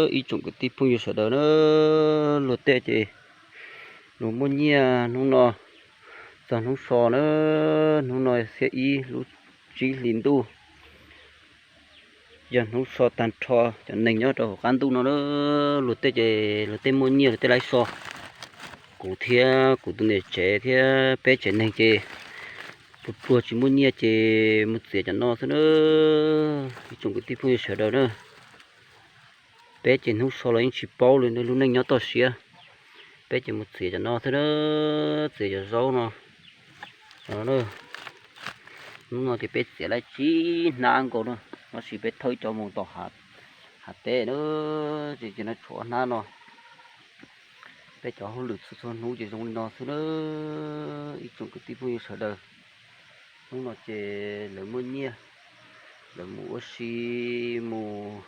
Ib tsoom kwv tij phooj ywg sawv daws na, luag tej ces luag muaj nyiaj hnub no txog hnub so na, hnub no xiab ib lub tsib hlis ntuj, yog hnub so tag nrho cov neeg nyob rau hauv qab ntuj no na, luag tej ces luag tej muaj nyiaj luag tej laib so. Kuv thiab kuv tus niam tsev thiab peb tsev neeg ces pluag pluag tsis muaj nyiaj ces mus txiav cov no xwb na, ib tsoom kwv tij phooj ywg sawv daws na. Peb ces hnub so los yeej tsis paub li, lub neej nyob toj siab. Peb ces mus txiav cov no xwb na, txiav cov zaub no. Hnub no ces peb txiav laib tsib hnab nkaus na, tab sis peb thauj ib co mus tom hav teb na, ces no tshuav hnab no. Peb cov hauj lwm txhua txhua hnub ces zoo li no xwb na, ib tsoom kwv tij phooj ywg sawv daws. Hnub no ces lawv muaj nyiaj, lawv mus ua si, mus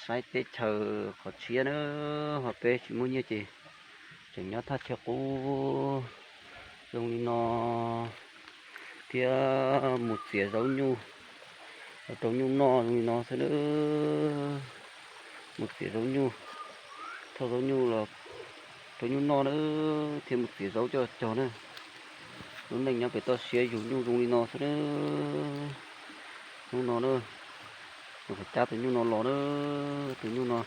saib teb chaws qhov tshiab na, ho peb tsis muaj nyiaj ces tseem nyob thaj chaw qub zoo li no, thiab mus txiav zaub nyuj los rau nyuj noj zoo li no xwb na. Mus txiav zaub nyuj, thauj zaub nyuj los rau nyuj noj na, thiab mus txiav zaub coj cog na. Lub neej nyob pem toj siab yug nyuj zoo li no xwb na. Hnub no na, nws qhov cab tus nyuj no los na, tus nyuj no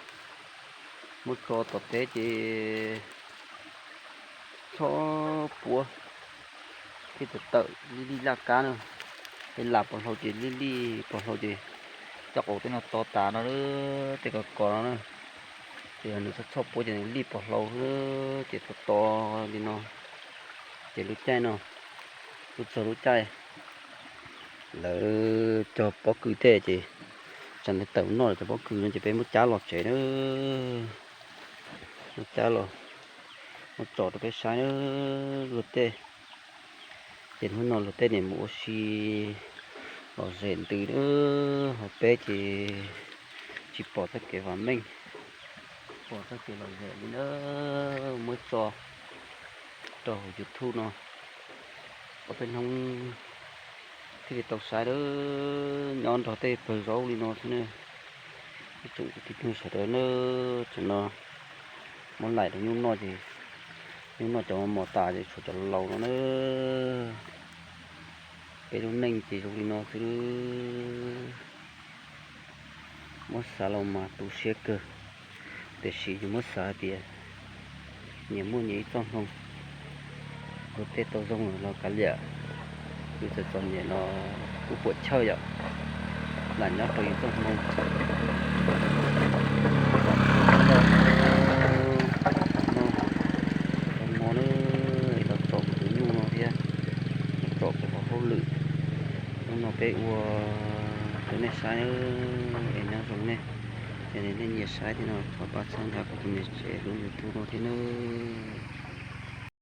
muab tso tom teb ces txhob puab, thiaj tawm tawm lij lij laj kab na. Tej las pos hlau ces lij lij pos hlau ces coj qau tej no to tas no, tej ko kos no na. Ces yog nws txhob txhob puab ces nws lij pos hlau xwb, ces to to li no. Ces lub caij no, lub txog lub caij lawv cog pob kws tej ces tsam nws tawm noj lawv cov pob kws no ces peb muab cab los tsev na, muab cab los, muab tso rau peb saib na. Luag tej ces hnub no luag tej niam mus ua si lom zem ntws na, ho peb ces tsis pom txoj kev vam meej, pom txoj kev lom zem li na, muab tso rau hauv YouTube no, ua peb hnub thiaj li tau saib na, nyob nrog tej pawg zaub li no xwb na. Ib tsoom kwv tij phooj ywg sawv daws na, tam no muab laim rau nyuj noj ces nyuj noj cov mos tas ces tshuav cov laus no na. Peb lub neej ces zoo li no xwb. Muab xav los mas tu siab kawg, tiam sis yus muab xav hais tias nyias muaj nyias ib txoj hmoo, luag tej tau zoo los kav liam, yus txawm txom nyem los kuj puam chawj yom, lam nyob rau yus txoj hmoo. Tau hmo na, los tso kuv tus nyuj no thiab, los tso kuv qhov hauj lwm. Hnub no peb ua rau nej saib, es nyob zoo nej, yog nej nyiam saib thiab no thov pab txhawb nqa kuv tus niam tsev lub YouTube no thiab nawb.